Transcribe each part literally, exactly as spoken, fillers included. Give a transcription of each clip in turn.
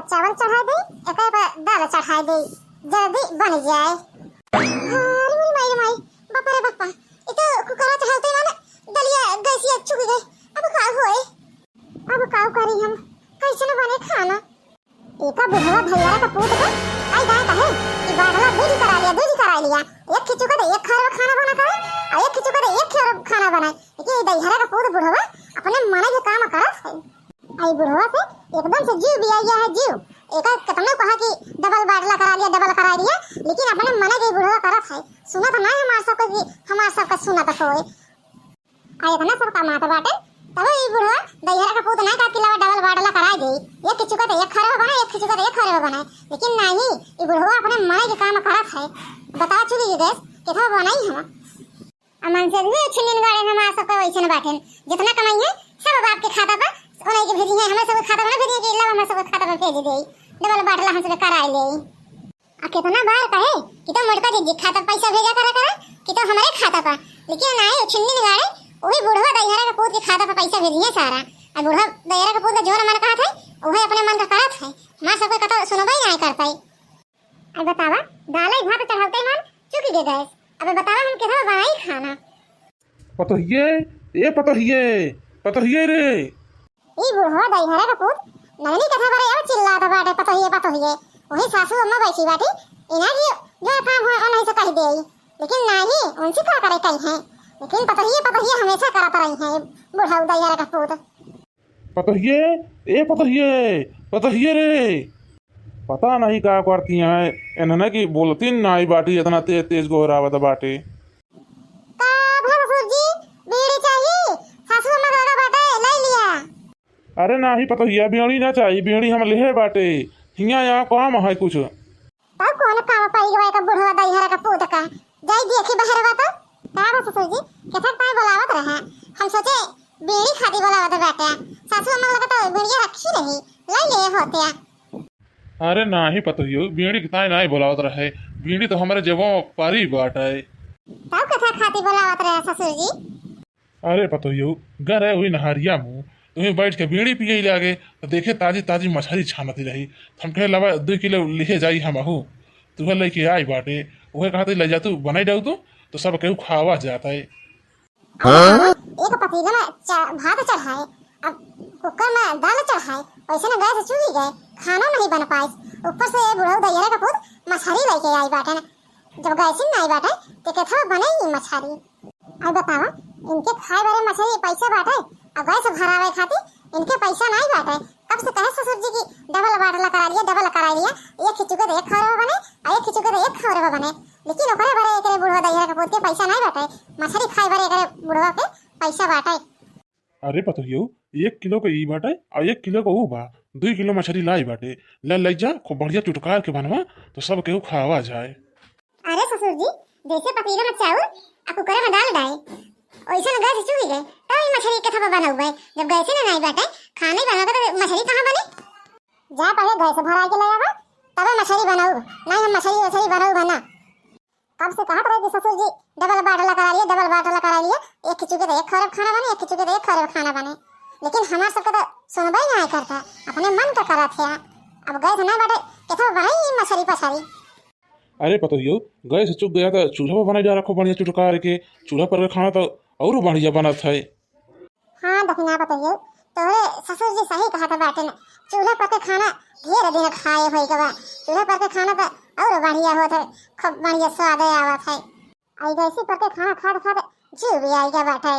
चावल चढ़ाइ देई, एकर पर दाल चढ़ाइ देई, जल्दी बन जाए। अरे मोरी माई रे माई, बाप रे बापा, ई तो कुकरवा चढ़ावते माने दलिया गैसिया चुक गई। अब का होए, अब का करी हम, कैसे न बने खाना? एका बुढ़वा भैया का पूत का आई दाए कहे कि बाटला दूध करा लिया, दूध करा लिया, एक खिचुका तो एक खरवा खाना बना करे, और एक खिचुका तो एक खरवा खाना बनाए। लेकिन ई दैहरा का पूत बुढ़वा अपने मने के काम करत है। आई बुढ़वा से एकदम से जीव भी आ गया है, जीव। एका कितना कहा कि डबल बाटला करा लिया, डबल करा लिया, लेकिन अपने मने के बुढ़वा करत है। सुनत नहीं हमार सबके कि हमार सबका सुनत होए। आ इतना सब कमात बाटे, तब ई बुढ़वा दैहरा का पूत नहीं कहत कि लावा डबल बाटला करा दे। एक खिचुका तो एक खरवा बनाए, एक खिचुका तो एक खरवा बनाए, लेकिन नहीं, ई बुढ़वा अपने मने के काम करत है। बता चुकी गैस कितना बनाई हम। अमन से भी छिनिन गाड़े हमार सबके वैसन बाटेन। जितना कमाई है, सब बाप के खाता पर, उन्हीं के भेजी है, हमारे सबके खाता पर ना भेजी है कि लावा हमारे सबके खाता पर भेज दे, डबल बाटला हम सब कराए ले। आ कितना बार कहे कि तो मोटका दीदी खाता पर पैसा भेजा करा करा, कि तो हमारे खाता पर, लेकिन ना आए छिनिन गाड़े, वही बुढ़वा दैहरा के पूत के खाता पर पैसा भेजी है सारा। आ बुढ़वा दैहरा के पूत का जोर मन कहत है, वही अपने मन का करत है, हमार सबके कतो सुनबे नहीं करता है। अब बतावा, दाल भात चढ़ावते मन चुकी गए गैस। अब बतावा, हम केथवा बनाई खाना? पतोहिए, ए पतोहिए, पतोहिए रे। ई बुढ़वा दैहरा का पूत नगनी कथा बरे अब चिल्लात बाटे, "पतोहिए, पतोहिए।" वही सासू अम्मा बैठी बाटी, इना की जो काम हो उन्हीं से कह देई, लेकिन नाही, उनसे का करे कही है, लेकिन पतोहिए, पतोहिए हमेशा करत रही है बुढ़ऊ दैहरा का पूत। पतोहिए, ए पतोहिए, पतोहिए रे। पता नहीं का करती हैं, इन्हने की बोलती नाई बाटी, इतना तेज तेज गोहरावत बाटे। का भा ससुर जी, बीड़ी चाही? सासू अम्मा का लगा बाटे, ले लिया। अरे नाही पतोहिया, बीड़ी ना चाही, बीड़ी हम लेहे बाटे। हियाँ यहाँ काम है कुछ। तब कौन काम पड़ी गवा का बुढ़वा दैहरा का पूत का? जाई देखी बहरवा तो। का बा ससुर जी, केथक ताई बोलावत रहे। हम सोचे बीड़ी खाती बोलावत बाटे। सासू अम्मा लगे तो बीड़िया रखी रही, ले ले होते। अरे नाही पतोहियो, बीड़ी के ताई नाही बोलावत रहे। बीड़ी तो हमारे जेबों में परी बाटे। तब केथक खाती बोलावत रहे ससुर जी? अरे पतोहियो, गए रहे हुई नहरिया मुँह, तुम्हें बैठ के बीड़ी पिए लागे, तो देखे ताजी ताजी मछरी छानती रही। हम कहे, "लावा, दो किलो लिहे जाई हमहू।" तुहे लेके आई बाटे, उहे कहते, "ले जा तू, बनाई डाऊ तू, तो सब केहू खावा जाता है।" अरे हाँ? एक पतीला में चा-, भात चढ़ाए, अब कुकर में दाल चढ़ाए, वैसे न गैस चुकी गए, खाना नहीं बन पाइस। ऊपर से ये बुढ़ऊ दैहरा का पूत मछरी लेके आई बाटे न। जब गैस नहीं बाटे, तो केथवा बने ई मछरी? अब बतावा, इनके खाए वाले मछरी पैसा बाटे, अब गैस भरावे खातिर इनके पैसा नहीं बाटे। कब से कहे ससुर जी की डबल बाटला करा लिया, डबल करा लिया, एक खिचुके तो एक खौरवा बने, और एक खिचुके तो एक खौरवा बने, लेकिन ओकरे बरे एकरे बुढ़वा दैहरा के पूत के पैसा नहीं बाटे, मछरी खाए बरे एकरे बुढ़वा के पैसा बाटे। अरे पतोहियो, एक किलो के ई बाटे, और एक किलो के ऊ बा, दुई किलो मछरी लाई बाटे, ले, ले जा, खूब बढ़िया चुटकार के बनवा, तो सब केहू खावा जाए। अरे ससुर जी, जैसे पतीला में चाउर आ कुकर में दाल डाए, ओइसन गैस चुकी गए, तब ई मछरी के थपा बनाउबे। जब गैसे ना नाई बाटे, खाने बनावे तो मछरी कहाँ बने? जा पहले गैस भरा के ले आवा, तबे मछरी बनाउब। नहीं हम मछरी वछरी बनाउब ना। कब से कहत रहे कि ससुर जी डबल बाटला करा लिए, डबल बाटला करा लिए, एक खिचुके तो एक खौरब खाना बने, एक खिचुके तो एक खौरब खाना बने, लेकिन हमार सबके तो सुनबे ही नहीं करता, अपने मन का करत है। अब गैस ना बाटे, केथो बनाई ई मछरी पछरी। अरे पतोहियो, गैस चुक गया तो चूल्हा पर बनाई जा रखो बढ़िया चुटकार के, चूल्हा पर के खाना तो और बढ़िया बनत है। हाँ दखिना पतोहियो, तोहरे ससुर जी सही कहत बाटेन, चूल्हा पर के खाना ढेर दिन खाए होई के बा, चूल्हा पर के खाना तो और बढ़िया होत है, खूब बढ़िया स्वाद आवत है। आई गैसी पर के खाना खात खात जीव भी आई गया बाटे,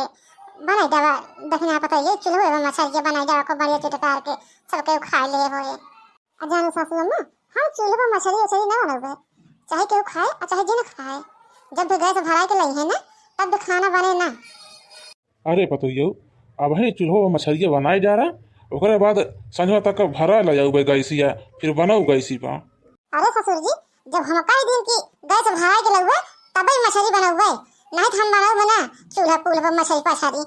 बनाई डावा दखिना पतोहियो, चूल्हे पर मछरी के बनाई डावा खूब बढ़िया चुटकार के सबके खाए ले होए। आ जानो सासू अम्मा, हम चूल्हे पर मछरी उछरी ना बनउबे, चाहे केहू खाए आ चाहे जिन खाए। जब भी गैस भराए के लई है ना, तब भी खाना बने ना। अरे पतोहियो, अबही चूल्हो पर मछरिया बनाई डारा, ओकरे बाद संझवा तक भरा ले जाउबे गैसिया, फिर बनाऊ गैसी पर। अरे ससुर जी, जब हम कह दिन कि गैस भराए के लउबे, तबे मछरी बनउबे, नहीं तो हम बनउबे ना चूल्हा पुल्हा पर मछरी पछरी।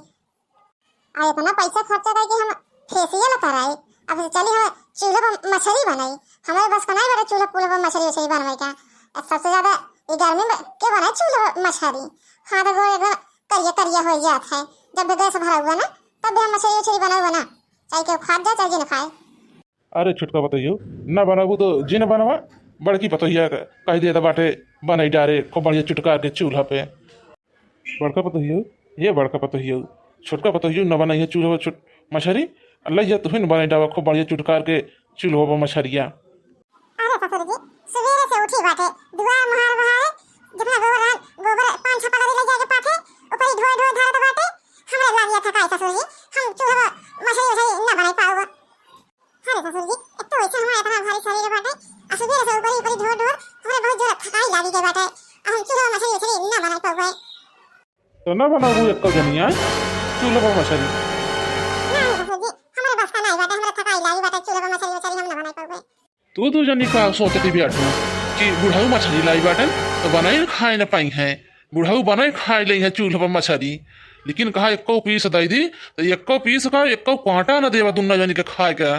आ इतना पैसा खर्चा करके हम फेसियल कराई, अब चली हम चूल्हे पर मछरी बनाई। हमारे बस का नहीं बेटा चूल्हा पुल्हा पर मछरी उछरी बनवे का। अब सबसे ज्यादा ये गर्मी में के बनाए चूल्हा पर मछरी? हाथ गोड़ एकदम करिया करिया हो जात है। जब भी गैस भरा हुआ ना, तब भी हम मछरी उछरी बनाऊ ना, चाहे केहू खात जाए चाहे जिन खाए। अरे छोटका पतोहियो, ना बनाबू तो जिन बनवा। बड़की पतोहिया क-, कहि देत बाटे, बनाई डारे खूब बढ़िया चुटकार के चूल्हा पे। बड़का पतोहियो, ये बड़का पतोहियो, छोटका पतोहियो न बनाई है चूल्हा पे चुट-, मछरी, लइ जा तुहिन बनाई डावा खूब बढ़िया चुटकार के चूल्हा पे मछरिया। अरे ससुर जी, सुबेरे से उठी बाटे, दुआर मुहार बहारे, जितना गोबर रहन, गोबर पाँच छह पगड़ी ले जाके पाथे, ऊपर ही ढोए ढोए धरत बाटे। हमरे लागिया थकाई ससुर जी, हम चूल्हा पर मछली उछली ना बनाई पाऊगा। अरे ससुर जी, एक तो वैसे हमारा इतना भारी शरीर बाटे, आ सुबेरे से ऊपर ही ऊपर ही ढोए ढोए, हमरे बहुत जोर थकाई लागी गई बाटे, आ हम चूल्हा पर मछली उछली ना बनाई पाऊगा। तो ना बनाबू एक्को जनिया चूल्हा पर मछली? नहीं ससुर जी, हमरे बस का नहीं बाटे, हमरे थकाई लागी बाटे, चूल्हा पर मछली उछली हम ना बनाई पाऊगा। तू दू जनी का सोचती बैठू कि बुढ़ऊ मछली लाई बाटन तो बनाई खाए न पाई है, बुढ़ऊ बनाई खाए ले है चूल्हा पर मछली, लेकिन कहा एक्को पीस दे दी तो एक्को पीस का एक्को कांटा न देवा दुन्ना जनी के खाए का।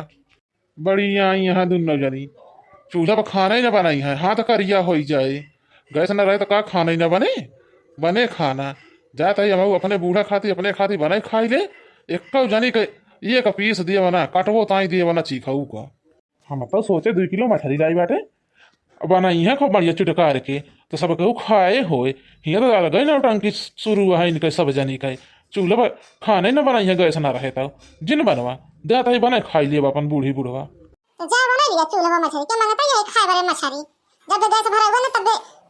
बढ़िया यहाँ दुन्ना जनी चूल्हा पर खाना ही न बनाई है, हाथ करिया हो जाए, गैस न रहे तो का खाना ही न बने, बने खाना। जात है हम अपने बूढ़ा खाती अपने खाती बनाई खाई ले, एक्को जनी के एक पीस दिए बना कटवो ताई दिए बना चीखऊ का। हम तो सोचे दुई किलो मछली लाई बाटे, बनाई है खूब बढ़िया चुटकार के, तो सब केहू खाए होए। हियाँ तो अलग ही नौटंकी शुरू है इनके सब जनी के। चूल्हा पर खाने न बनाई है, गैस ना रहे तो जिन बनवा देता ही बनाए खाई लिया अपन बूढ़ी बुढ़वा। तो जा बनाई लिया चूल्हा पर मछली, क्या मांगता है खाए वाले मछली? जब गैस भरा हुआ ना तब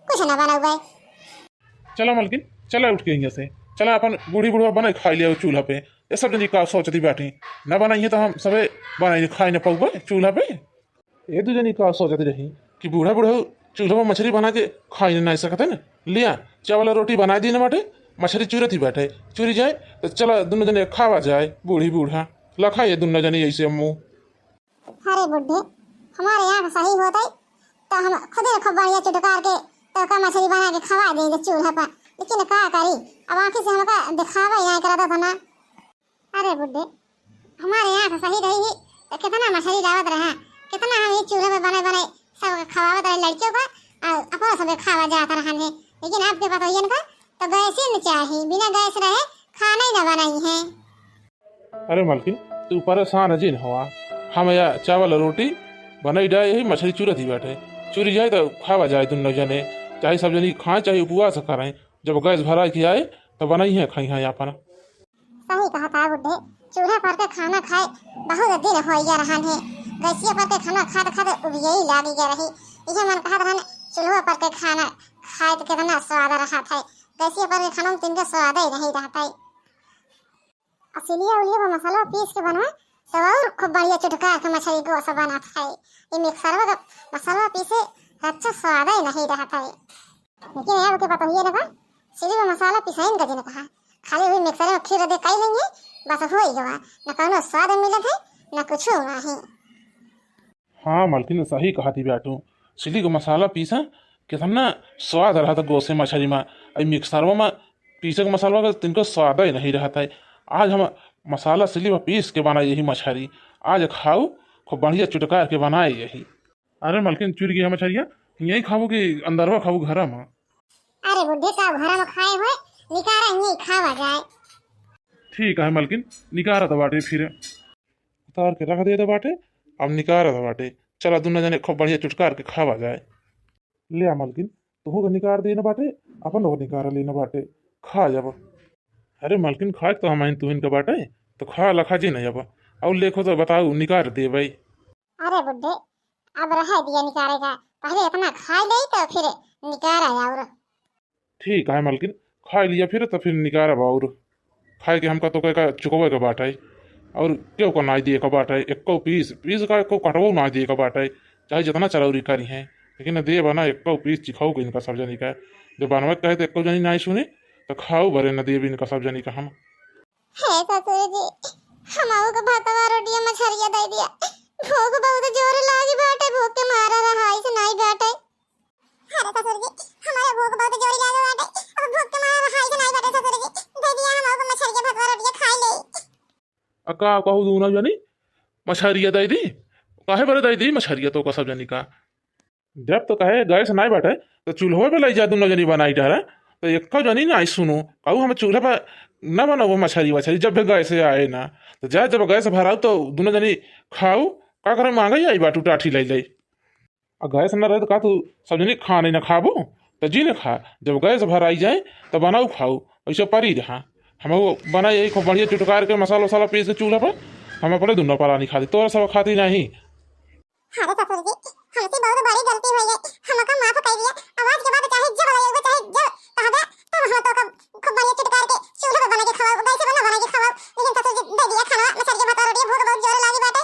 कुछ ना बना हुआ है। चला मलकिन, चला उठ के यहाँ से, चला अपन बूढ़ी बुढ़वा बनाई खाई लिया चूल्हा पे। ये सब जनी का सोचती बैठी, ना बनाई है तो हम सबे बनाई खाई ना पाऊबे चूल्हा पे। ये दू जनी का सोचती रही कि बूढ़ा बुढ़ऊ चूल्हा पर मछली बना के खाई ना सकते ना। लिया चावल और रोटी बनाई दी ना बाटे, मछली चूरत ही बैठे, चूरी जाए तो चला दुनों जने खावा जाए बूढ़ी बूढ़ा। लखा ये दुनों जने ऐसे मुँह। अरे बुढ़े, हमारे यहाँ सही होते तो हम खुदे खूब बढ़िया चुटकार के तोका मछली बना के खवा देंगे चूल्हा पर, लेकिन का करी, अब आँखी से हमका दिखावा ही नहीं करता था ना। अरे बुढ़े, हमारे यहाँ सही रही ही तो कितना मछली लावत रहा, कितना हम ये चूल्हा पे बने बने सब खवावत रहे लड़कियों का, और अपना सब खावा जाता रहा है, लेकिन आपके पतोहियन का तो गैस ही न चाही, बिना गैस रहे खाना ही ना बनाई है। अरे मलकिन, तू परेशान जिन हवा, हम या चावल रोटी बनाई डाए, यही मछली चूरत ही बैठे, चूरी जाए तो खावा जाए दुनों जने, चाहे सब जनी खाए चाहे उपवास करें, जब गैस भरा के आए तो बनाई है खाई हैं अपन। सही कहा था बुढ़े, चूल्हा पर के खाना खाए बहुत दिन हो गया रहन है, गैसिया पर के खाना खाते खाते उबियई लागी गया रही, इहे मन कहत रहन चूल्हा पर के खाना खाए तो कितना स्वाद रहत है, गैसिया पर के खाना में तिनके स्वाद ही नहीं रहत है। आ सिलिया उलिया पर मसाला पीस के बनवा, तब और खूब बढ़िया चुटकार के मछली गोस बनत है। ये मिक्सरवा का मसाला पीसे अच्छा स्वाद ही नहीं रहत है। लेकिन अब के पतोहिए ने का सिली में मसाला पिसाइन का जिन कहा, खाली वही मिक्सर में खीर दे कई लेंगे, बस हो ही गवा, न कौनो स्वाद मिलत है, न कुछ नहीं। हाँ मलकिन, सही कहा थी बैठू, सिली का मसाला पीसा कितना स्वाद रहत गोसे मछली में, अई मिक्सरवा में पीसे के मसाला का तिनको स्वाद ही नहीं रहत है। आज हम मसाला सिली में पीस के बनाई यही मछली, आज खाऊ खूब बढ़िया चुटकार के बनाए यही। अरे मलकिन, चुर गई है मछलिया, यही खाबू कि अंदरवा खाबू घरा में? अरे बुढ़े, का घरा में खाए हुए, निकारा यही खावा जाए। ठीक है मलकिन, निकारा तो बाटे फिर। उतार के रख दे तो बाटे, अब निकारा तो बाटे। चला दुनो जने खूब बढ़िया चुटकार के खावा जाए। ले आ मलकिन, तोहू के निकार देना बाटे, अपन लोग निकार लेना बाटे, खा जब। अरे मलकिन, खाए तो हम तुहिन के बाटे, तो खा लखा जी नहीं अब। और लेखो तो बताऊ, निकार दे भाई। अरे बुड्ढे, अब रह दिया निकारे का, पहले इतना खा ले तो फिर निकार आया। और ठीक है मलकिन, खा लिया फिर तो फिर निकार अब। और खाए के हमका तो कहे का चुकवे के बाटे, और क्यों को ना दिए का बाटे, एको पीस, पीस का एको कटवो ना दिए का बाटे, चाहे जितना चरौरी करी हैं, लेकिन देबा ना एको पीस चिखाऊ के इनका सब जनी का। जब बनवे के कहे तो एको जनी ना सुने, तो खाऊ भरे न देब इनका सब जनी का हम। हे ससुर जी, हमहू के भतवा रोटिया मछरिया दे दिया, भूख बहुत जोर लागी बाटे, भूख के मारा रहाई से नहीं बाटे। अरे ससुर जी, हमारे भूख बहुत जोर लागी बाटे, अब भूख के मारा रहाई से नहीं बाटे ससुर जी, दे दिया हमहू के मछरिया भतवा रोटिया खाई ले। आ का कहू दूना जनी, मछरिया दे दी, काहे बरे दे दी मछरिया तो का सब जनी का? जब तो कहे गैस नाई बाटे, तो चूल्हो पे लई जा, दुनो जनी बनाई डारा। तो एको जनी नाई सुनो, कहू हम चूल्हा पे ना बनाओ मछरी वछरी, जब भी गैस आए ना, तो जा जब गैस भराओ तो दुनो जनी खाओ, का करे, मांगे आई बाटू टाठी लइ लइ। आ गैस न रहे तो का तू सब जनी खाने न खाबू? तो जी न खा, जब गैस भराई जाए तो बनाऊ खाऊ, ऐसे परी रहा। हम वो बनाई आई खूब बढ़िया चुटकार के मसाला वसाला पीस के चूल्हा पर, हम अपने दुनो परानी खाती, तोरा सब खाती नहीं। अरे ससुर जी, हमसे बहुत बड़ी गलती हो गई, हमका माफ कर दिया। अब आज के बाद चाहे जो बोला जाएगा, चाहे जो कहा गया, तब हम तो खूब बढ़िया चुटकार के चूल्हा पे बना के खवाओ, गैस पे ना बना के खवाओ। लेकिन ससुर जी दे दिया खाना, मछरिया भात रोटी, भूख बहुत जोर लागी बाटे।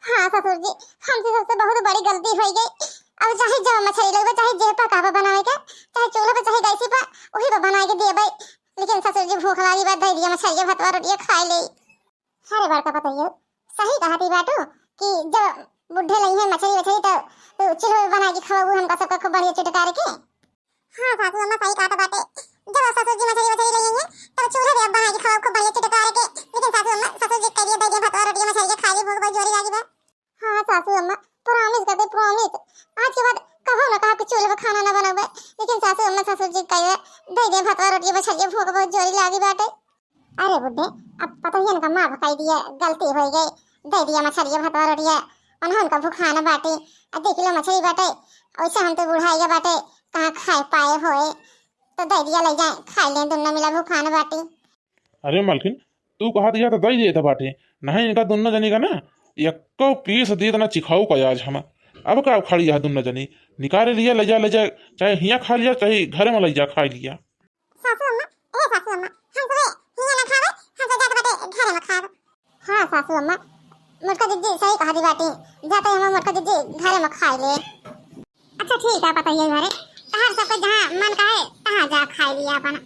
हाँ ससुर जी, हमसे सबसे बहुत बड़ी गलती हो गई। अब चाहे जो मछरी लगबे, चाहे जे पर कहबे बनावे के, चाहे चूल्हा पे, चाहे गैसी पर, वही पर बना के देबे। लेकिन ससुर जी भूख लागी बा, दे दिया मछरिया भात रोटी खाए ले। अरे बड़का पतोहियो, सही कहती बाटू कि जब बुढ़े लई है मछरी वछरी तो तू चूल्हा पे बना के खवाबू हमका सबका खूब बढ़िया चुटकार के। हाँ सासू अम्मा सही कहत बाटे, जब ससुर जी मछरी वछरी लई है तब चूल्हा पे अब बना के खवाबू खूब बढ़िया चुटकार के। लेकिन सासू अम्मा, ससुर जी कहिए दे दे भात रोटी मछरी के खा ली, भूख बहुत जोरी लागी बा। हाँ सासू अम्मा, प्रॉमिस कर दे, प्रॉमिस। आज के बाद कबो ना कहा कि चूल्हा पे खाना ना बनावे, लेकिन सासू अम्मा ससुर जी कहिए दे दे भात रोटी मछरी के, भूख बहुत जोरी लागी बाटे। अरे बुढ़े, अब पतोहियन का माफ कर दिया, गलती हो गई, दे दिया मछरिया भात रोटिया, उन्हें उनका भुखान बाटे। अब देख लो मछरी बाटे, वैसे हम तो बुढ़ाइया बाटे, कहाँ खाए पाए होए, तो दे दिया, ले जाए खाए ले, दुन्नो मिला भुखान बाटे। अरे मलकिन, तू कहा दिया तो दे दिए तो बाटे, नहीं इनका दुन्नो जनी का ना एको पीस दी तो ना चिखाऊ का आज हम। अब का खड़ी है दुन्नो जनी, निकाल लिया, ले जा, ले जा, चाहे हिया खा लिया, चाहे घर में ले जा खा लिया। सासू अम्मा, ए सासू अम्मा, हम सबे हियां ना खावे, हम सब जात बाटे घरे में खाब। हाँ सासू अम्मा, मोटका जिज्जी सही कहा दी बाटी, जाते हम मोटका जिज्जी घरे में खाई ले। अच्छा ठीक है, पतोहियो घरे, तहार सब कोई जहाँ मन कहे तहाँ जा खाई लिया अपन।